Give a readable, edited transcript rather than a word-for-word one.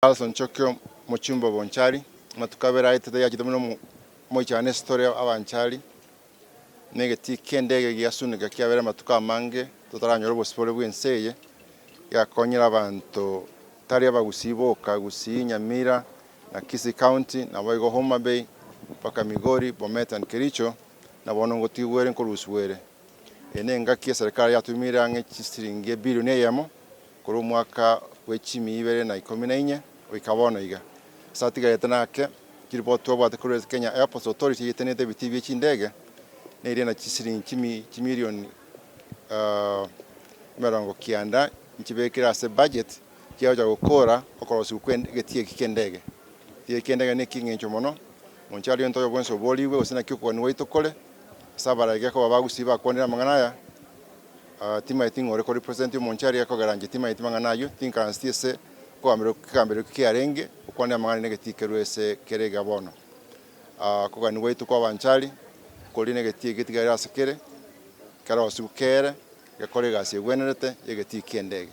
Charles Onchokio Mochumba Bonchari, amatuko abere aetete yachete buna omoichano ase tore abanchari, na egetii ki'endege giasuneka kiabere amatuko amange totaranyora obosibore bw'ense eye, giakonyire abanto tari abagusii boka, Gusii, Nyamira na Kisii County, naboigo Homa Bay, mpaka Migori, Bomet and Kericho, na bono ngotigwa ere nkorusiwa ere. Eye nengaki eserekari yatumire ang'e chisiringi ebilioni eyemo Korwa omwaka bwe chimia ibere na ikomi na inye goika bono iga, ase atigarete nake, chiripoti twabwate korwa ase Kenya Airports Authority eyetenenete ebitii bie chindege, neria na chisiringi chimilioni 90 nchibekire ase budget chiagocha gokora okorosiwa kwe egetii eki ki'endege. Egetii eki ki'endege neki'eng'encho mono, monche aria onto oyo bwensi oborigwe gose naki okogania gwaito kore, ase abaraiga koba bagusii bakwanire amang'ana aya. Timaeti ng'a ore korepresent omonche aria ekogera inche timaeti mang'ana ayio, tinkaranseti ase okogambera ekegambero ekio kiarenge, okwane amang'ana negetii kerwe ase kere iga bono. Okogania gwaito kwa abanchari, koria negetii getigaire ase kere, kerosiwu kere, gekore egasi egwenerete, yegetii ki'endege.